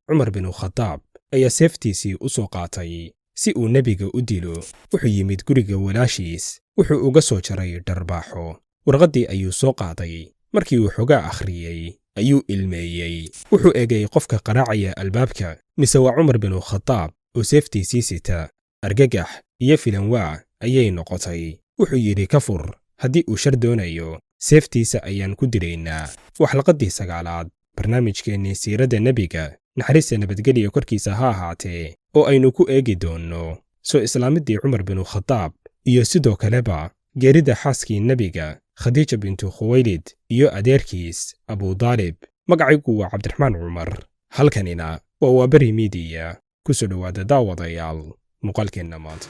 Cumar binu Khadaab ayaa seeftiisii u soo qaatay si uu nebiga u dilo. Wuxuu yimid guriga walaashiis, wuxuu uga soo jaray dharbaaxo. Warqaddii ayuu soo qaaday. Markii uu xogaa akhriyey ayuu ilmeeyey. Wuxuu eegay qofka qaraacaya albaabka, mise waa Cumar binu Khadaab oo seeftiisii sita. Argagax iyo filanwaa ayay noqotay. Wuxuu yidhi, "Ka fur, haddii uu shar doonayo seeftiisa ayaan ku dilaynaa." Waa xalqaddii 9aad barnaamijkeennii siiradda nebiga, naxariista nabadgelya korkiisa ha ahaatee, oo aynu ku eegi doonno soo islaamiddii Cumar binu Khadaab iyo sidoo kaleba geerida xaaskii nebiga, Khadiija bintu Khuwaylid, iyo adeerkiis Abudaalib. Magacaygu waa Cabdiraxmaan Cumar, halkanina waa Waaberi Miidiya. Ku soo dhowaada, daawadayaal, muuqaalkeenna maanta.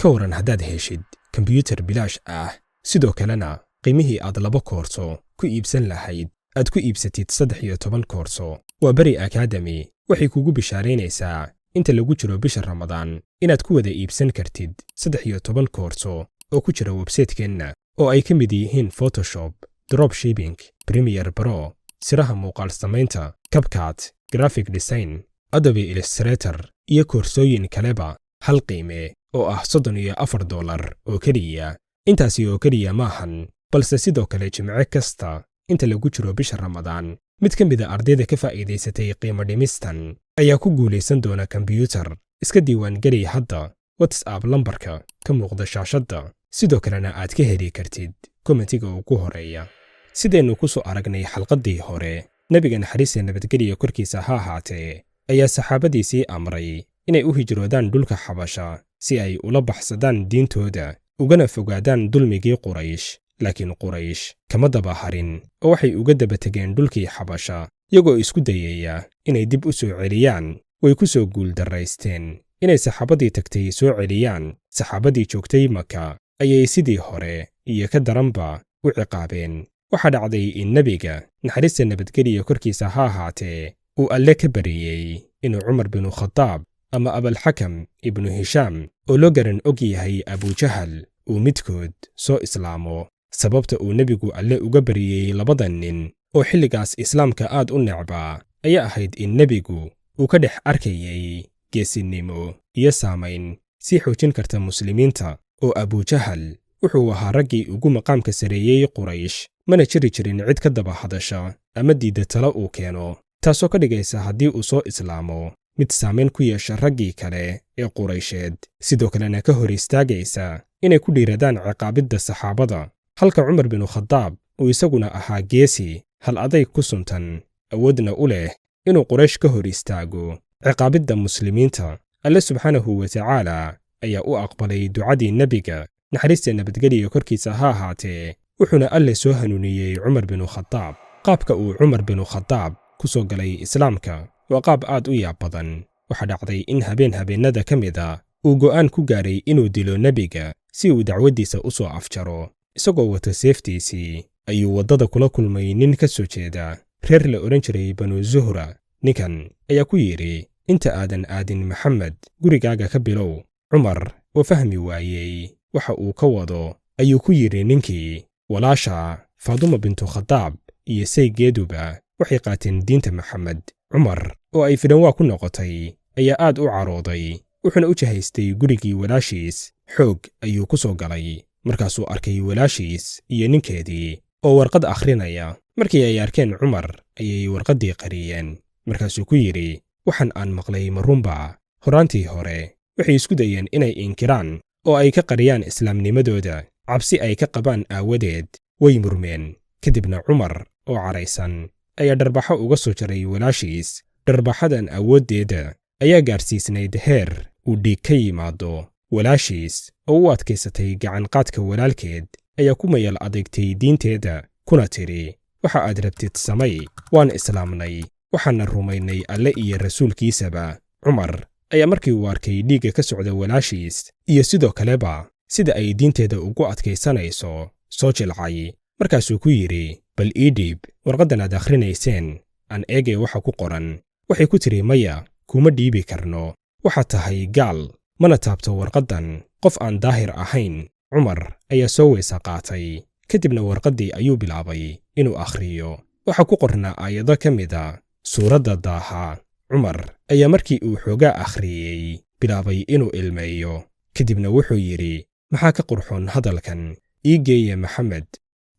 Ka waran haddaad heshid kombyutar bilaash ah, sidoo kalena qiimihii aad 2 koorso ku iibsan lahayd aad ku iibsatid 13 koorso? Waa Beri Academy waxay kugu bishaaraynaysaa inta lagu jiro bisha Ramadaan inaad ku wada iibsan kartid 13 koorso oo ku jira websaytekeenna, oo ay ka mid yihiin Photoshop, dropshipping, Premier Pro, siraha muuqaal samaynta, CapCut, graphic design, Adobe Illustrator iyo koorsooyin kaleba, hal qiime oo ah $34 oo keliya. Intaasi oo keliya maahan, balse sidoo kale jimce kasta inta lagu jiro bisha Ramadaan mid ka mida ardayda ka faa'iidaysatay qiimo dhimistan ayaa ku guulaysan doona kombyutar. Iska diiwaangeli hadda WhatsApp lambarka ka muuqda shaashadda, sidoo kalena aad ka heli kartid commentiga ugu horeeya. Sidaynu ku soo aragnay xalqaddii hore, nebiga naxariista nabadgeliya korkiisa ha ahaatee ayaa saxaabadiisii amray inay u hijroodaan dhulka Xabasha si ay ula baxsadaan diintooda ugana fogaadaan dulmigii Quraysh. Laakiin Quraysh kama daba harin oo waxay uga daba tegeen dhulkii Xabasha, iyagoo isku dayaya inay dib u soo celiyaan. Way ku soo guuldarraysteen inay saxaabadii tagtay soo celiyaan. Saxaabadii joogtay Maka ayay sidii hore iyo ka daranba u ciqaabeen. Waxaa dhacday in nebiga naxariista nabadgeliya korkiisa ha ahaatee uu Alle ka bariyey inuu Cumar binu Khadaab ama Abalxakam ibnu Hishaam, oo loo garan og yahay Abujahal, uu midkood soo islaamo. Sababta uu nebigu Alle uga bariyey labada nin oo xilligaas islaamka aad u necbaa ayaa ahayd in nebigu uu ka dhex arkayey geesinimo iyo saamayn sii xoojin karta muslimiinta, oo Abujahal wuxuu ahaa raggii ugu maqaamka sareeyey Quraysh, mana jiri jirin cid ka daba hadasha ama diidda talo uu keeno, taasoo ka dhigaysa haddii uu soo islaamo mid saamayn ku yeesha raggii kale ee Quraysheed, sidoo kalena ka hor istaagaysa inay ku dhiiradaan ciqaabidda saxaabada, halka Cumar binu Khadaab uu isaguna ahaa geesi hal adayg ku suntan, awoodna u leh inuu Quraysh ka hor istaago ciqaabidda muslimiinta. Alle subxaanahu wa tacaala ayaa u aqbalay ducadii nebiga, naxariista nabadgeliya korkiisa ha ahaatee, wuxuuna Alle soo hanuuniyey Cumar binu Khadaab. Qaabka uu Cumar binu Khadaab ku soo galay islaamka waa qaab aad u yaab badan. Waxaa dhacday in habeen habeennada ka mid a uu go'aan ku gaaray inuu dilo nebiga si uu dacwaddiisa u soo afjaro. Isagoo wata seeftiisii ayuu waddada kula kulmay nin ka soo jeeda reer la odhan jiray Banu Zuhra. Ninkan ayaa ku yidhi, "Inta aadan aadin Maxamed, gurigaaga ka bilow." Cumar oo fahmi waayey waxa uu ka wado ayuu ku yidhi ninkii, "Walaasha Faaduma bintu Khadaab iyo saygeeduba waxay qaateen diinta Maxamed." Cumar oo ay filanwaa ku noqotay ayaa aad u carooday, wuxuuna u jahaystay gurigii walaashiis. Xoog ayuu ku soo galay. Markaasuu arkay walaashiis iyo ninkeedii oo warqad akhrinaya. Markii ay arkeen Cumar ayay warqaddii qariyeen. Markaasuu ku yidhi, "Waxaan aan maqlay ma runba?" Horaantii hore waxay isku dayeen inay inkiraan oo ay ka qariyaan islaamnimadooda cabsi ay ka qabaan aawadeed. Way murmeen. Kadibna Cumar oo caraysan ayaa dharbaxo uga soo jaray walaashiis. Dharbaxadan awooddeeda ayaa gaarsiisnayd heer uu dhiig ka yimaado. Walaashiis oo u adkaysatay gacanqaadka walaalkeed ayaa ku mayal adeegtay diinteeda, kuna tidhi, "Waxa aad rabtid samay, waan islaamnay, waxaanna rumaynay Alle iyo rasuulkiisaba." Cumar ayaa markii uu arkay dhiigga ka socda walaashiis iyo sidoo kaleba sida ay diinteeda ugu adkaysanayso soo jilcay. Markaasuu ku yidhi, "Bal ii dhiib warqaddan aad akhrinayseen, aan eegay waxa ku qoran." Waxay ku tidhi, "Maya, kuma dhiibi karno, waxaad tahay gaal, mana taabto warqaddan qof aan daahir ahayn." Cumar ayaa soo weysa qaatay. Kadibna warqaddii ayuu bilaabay inuu akhriyo. Waxaa ku qornaa aayado ka mid a suuradda Daaha. Cumar ayaa markii uu xoogaa akhriyey bilaabay inuu ilmeeyo. Kadibna wuxuu yidhi, "Maxaa ka qurxoon hadalkan? Ii geeya Maxamed."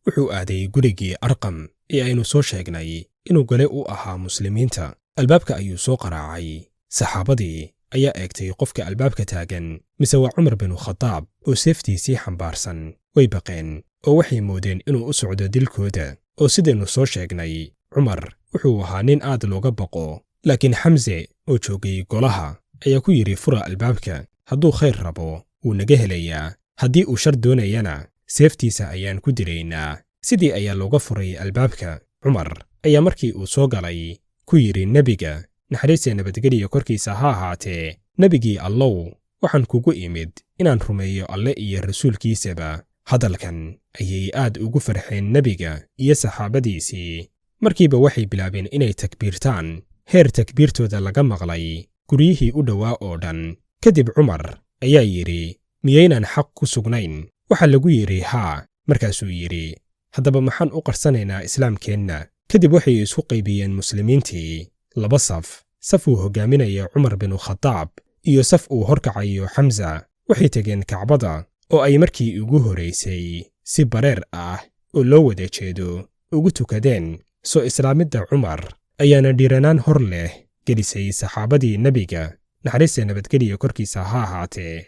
Wuxuu aaday gurigii Arqam ee aynu soo sheegnay inuu gole u ahaa muslimiinta. Albaabka ayuu soo qaraacay. Saxaabadii ayaa eegtay qofka albaabka taagan, mise waa Cumar binu Khadaab oo seeftiisii xambaarsan. Way baqeen oo waxay moodeen inuu u socdo dilkooda, oo sidaynu soo sheegnay Cumar wuxuu ahaa nin aad looga baqo. Laakiin Xamse oo joogay golaha ayaa ku yidhi, "Fura albaabka, hadduu khayr rabo wuu naga helayaa, haddii uu shar doonayana seeftiisa ayaan ku dilaynaa." Sidii ayaa looga furay albaabka. Cumar ayaa markii uu soo galay ku yidhi nebiga, naxariistee nabadgeliya korkiisa ha ahaatee, "Nebigii Allow, waxaan kugu imid inaan rumeeyo Alle iyo rasuulkiisaba." Hadalkan ayay aad ugu farxeen nebiga iyo saxaabadiisii. Markiiba waxay bilaabeen inay takbiirtaan, heer takbiirtooda laga maqlay guryihii u dhowaa oo dhan. Kadib Cumar ayaa yidhi, "Miyaynaan xaq ku sugnayn?" Waxaa lagu yidhi, "Haa." Markaasuu yidhi, "Haddaba maxaan u qarsanaynaa islaamkeenna?" Kadib waxay isku qaybiyeen muslimiintii laba saf: saf uu hoggaaminayo Cumar binu Khadaab iyo saf uu horkacayo Xamsa. Waxay tegeen Kacbada oo ay markii ugu horraysay si bareer ah oo loo wada jeedo ugu tukadeen. Soo islaamidda Cumar ayaana dhiiranaan hor leh gelisay saxaabadii nebiga, naxariista nabadgeliya korkiisa ha ahaatee.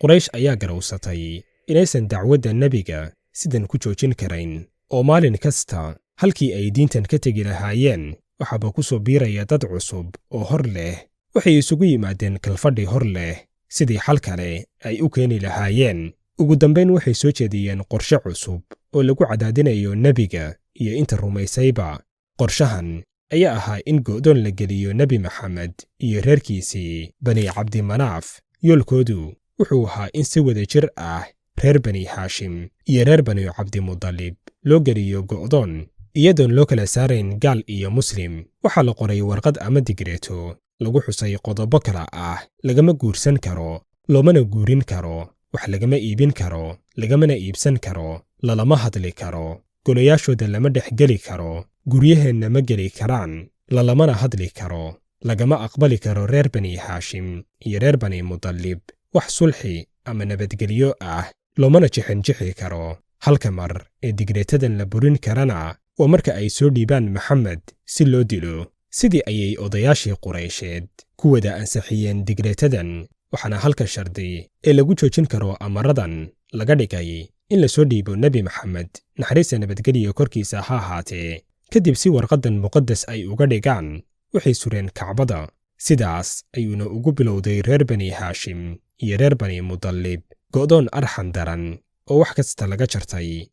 Quraysh ayaa garowsatay inaysan dacwadda nebiga sidan ku joojin karayn, oo maalin kasta halkii ay diintan ka tegi lahaayeen waxaaba ku soo biiraya dad cusub oo hor leh. Waxay isugu yimaadeen kalfadhi hor leh sidii xal kale ay u keeni lahaayeen. Ugu dambayn waxay soo jeediyeen qorshe cusub oo lagu cadaadinayo nebiga iyo inta rumaysayba. Qorshahan ayaa ahaa in go'doon la geliyo Nebi Maxamed iyo reerkiisii Bani Cabdimanaaf. Yoolkoodu wuxuu ahaa in si wada jir ah reer Bani Haashim iyo reer Bani Cabdimudalib loo geliyo go'doon, iyadoon loo kala saarayn gaal iyo muslim. Waxaa la qoray warqad ama digreeto lagu xusay qodobo kala ah: lagama guursan karo, loomana guurin karo, wax lagama iibin karo, lagamana iibsan karo, lalama hadli karo, golayaashooda lama dhex geli karo, guryaheenna ma geli karaan, lalamana hadli karo, lagama aqbali karo reer Bani Haashim iyo reer Bani Mudallib wax sulxi ama nabadgelyo ah, loomana jixinjixi karo. Halka mar ee digreetadan la burin karana waa marka ay soo dhiibaan Maxamed si loo dilo. Sidii ayay odayaashii Quraysheed ku wada ansixiyeen digreetadan, waxaana halka shardi ee lagu joojin karo amaradan laga dhigay in la soo dhiibo Nebi Maxamed, naxariista nabadgeliya korkiisa ha ahaatee. Kadib si warqaddan muqadas ay uga dhigaan waxay sureen Kacbada. Sidaas ayuuna ugu bilowday reer Bani Haashim iyo reer Bani Mudallib go'doon arxan daran oo wax kasta laga jartay.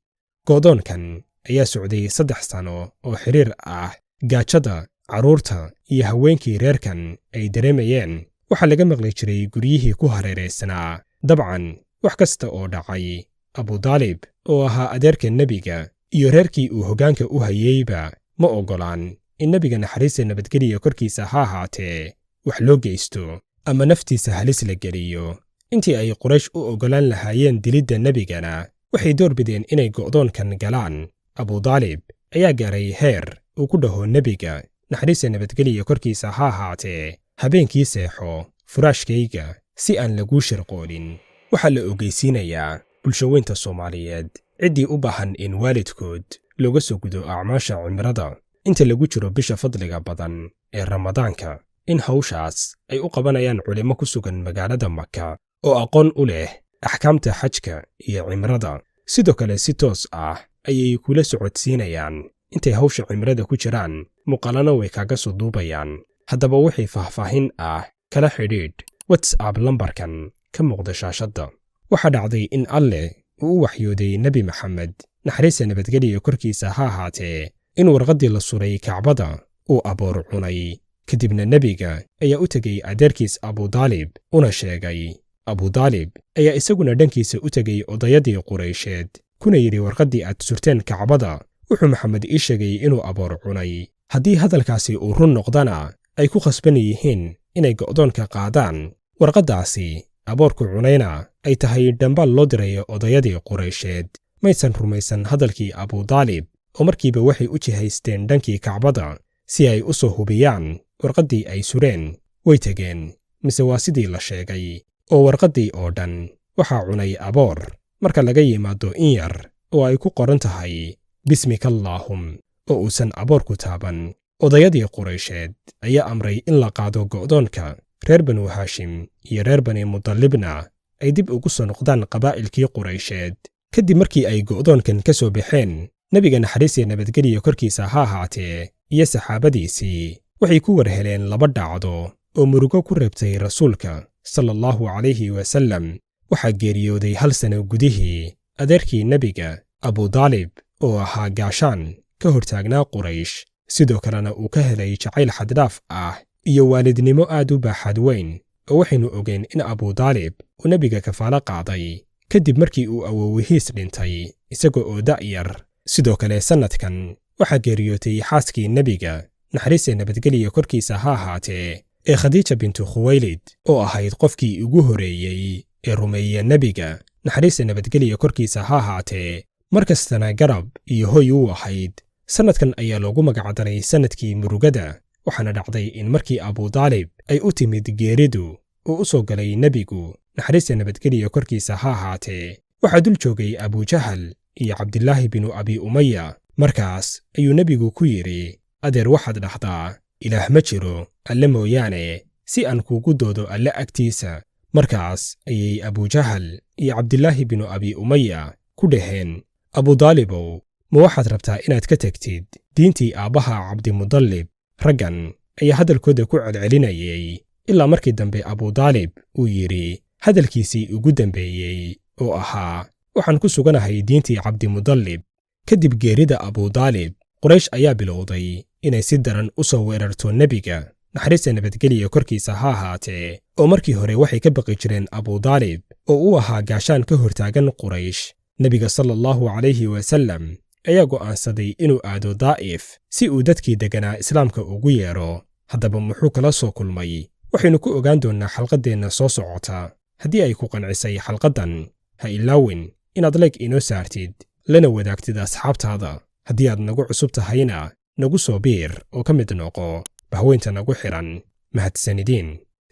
Go'doonkan ayaa socday 3 sano oo xiriir ah. Gaajada carruurta iyo haweenkii reerkan ay dareemayeen waxaa laga maqli jiray guryihii ku hareeraysnaa. Dabcan wax kasta oo dhacay, Abudaalib oo ahaa adeerka nebiga iyo reerkii uu hoggaanka u hayeyba ma oggolaan in nebiga, naxariista nabadgeliya korkiisa ha ahaatee, wax loo geysto ama naftiisa halis la geliyo. Intii ay Quraysh u oggolaan lahaayeen dilidda nebigana, waxay door bideen inay go'doonkan galaan. Abudaalib ayaa gaaray heer uu ku dhaho nebiga, naxariista nabadgeliya korkiisa ha ahaatee, "Habeenkii seexo furaashkayga si aan laguu shirqoolin." Waxaa la ogeysiinayaa bulshaweynta Soomaaliyeed ciddii u baahan in waalidkood looga soo gudo acmaasha cimrada inta lagu jiro bisha fadliga badan ee Ramadaanka in hawshaas ay u qabanayaan culimmo ku sugan magaalada Maka oo aqoon u leh axkaamta xajka iyo cimrada. Sidoo kale si toos ah ayay kula socodsiinayaan intay hawsha cimrada ku jiraan, muuqaalana way kaaga soo duubayaan. Haddaba wixii faahfaahin ah kala xidhiidh WhatsApp lambarkan ka muuqda shaashadda. Waxaa dhacday in Alleh uu u waxyooday Nebi Maxamed, naxariista nabadgeliya korkiisa ha ahaatee, in warqaddii la suray Kacbada uu aboor cunay. Kadibna nebiga ayaa u tegey adeerkiis Abudaalib una sheegay. Abudaalib ayaa isaguna dhankiisa u tegey odayadii Quraysheed kuna yidhi, "Warqaddii aad surteen Kacbada wuxuu Maxamed ii sheegay inuu aboor cunay. Haddii hadalkaasi uu run noqdana ay ku khasban yihiin inay go'doonka qaadaan, warqaddaasi aboorku cunayna ay tahay dhambaal loo dirayo odayadii Quraysheed." Maysan rumaysan hadalkii Abudaalib oo markiiba waxay u jihaysteen dhankii Kacbada si ay u soo hubiyaan warqaddii ay sureen. Way tegeen, mise waa sidii la sheegay oo warqaddii oo dhan waxaa cunay aboor, marka laga yimaado in yar oo ay ku qoran tahay "Bismikallaahum" oo uusan aboorku taaban. Odayadii Quraysheed ayaa amray in la qaado go'doonka, reer Banu Haashim iyo reer Bani Mudallibna ay dib ugu soo noqdaan qabaa'ilkii Quraysheed. Kadib markii ay go'doonkan ka soo baxeen, Nebiga, naxariis iyo nabadgeliya korkiisa ha ahaatee, iyo saxaabadiisii waxay ku war heleen laba dhacdo oo murugo ku reebtay Rasuulka, sala Allahu calayhi wasallam. Waxaa geeriyooday hal sano gudihii adeerkii Nebiga, Abudaalib, oo ahaa gaashaan ka hortaagnaa Quraysh, sidoo kalena uu ka helay jacayl xaddhaaf ah iyo waalidnimo aad u baaxad weyn, oo waxaynu ogeyn in Abudaalib uu Nebiga kafaalo qaaday kadib markii uu awowihiis dhintay isaga oo da'yar. Sidoo kale sannadkan waxaa geeriyootay xaaskii Nebiga, naxariista nabadgeliya korkiisa ha ahaatee, ee Khadiija bintu Khuwaylid, oo ahayd qofkii ugu horeeyey ee rumeeya Nebiga, naxariista nabadgeliya korkiisa ha ahaatee, mar kastana garab iyo hoy u ahayd. Sannadkan ayaa loogu magacdaray sannadkii murugada. Waxaana dhacday in markii Abudaalib ay u timid geeridu uu u soo galay Nebigu, naxariista nabadgeliya korkiisa ha ahaatee, waxaa dul joogay Abujahal iyo Cabdilaahi binu Abi Umaya. Markaas ayuu Nebigu ku yidhi: "Adeer, waxaad dhahdaa Ilaah ma jiro Alle mooyaane, si aan kuugu doodo Alle agtiisa." Markaas ayay Abujahal iyo Cabdilaahi binu Abi Umaya ku dhaheen: "Abudaalibow, ma waxaad rabtaa inaad ka tegtid diintii aabbaha Cabdimudallib?" Raggan ayaa hadalkooda ku celcelinayay ilaa markii dambe Abudaalib uu yidhi hadalkiisii ugu dambeeyey oo ahaa: "Waxaan ku suganahay diintii Cabdimudallib." Kadib geerida Abudaalib, Quraysh ayaa bilowday inay si daran u soo weerarto Nebiga, naxariista nabadgeliya korkiisa ha ahaatee, oo markii hore waxay ka baqi jireen Abudaalib oo u ahaa gaashaan ka hortaagan Quraysh. Nebiga, sala Allahu calayhi wasallam, ayaa go'aansaday inuu aado Daa'if si uu dadkii degganaa Islaamka ugu yeedho. Haddaba muxuu kala soo kulmay? Waxaynu ku ogaan doonnaa xalqaddeenna soo socota. Haddii ay ku qancisay xalqaddan, ha ilaawin inaad like inoo saartid, lana wadaagtid asxaabtaada. Haddii aad nagu cusub tahayna, nagu soo biir oo ka mid noqo bahweynta nagu xidhan. Mahadsanidin.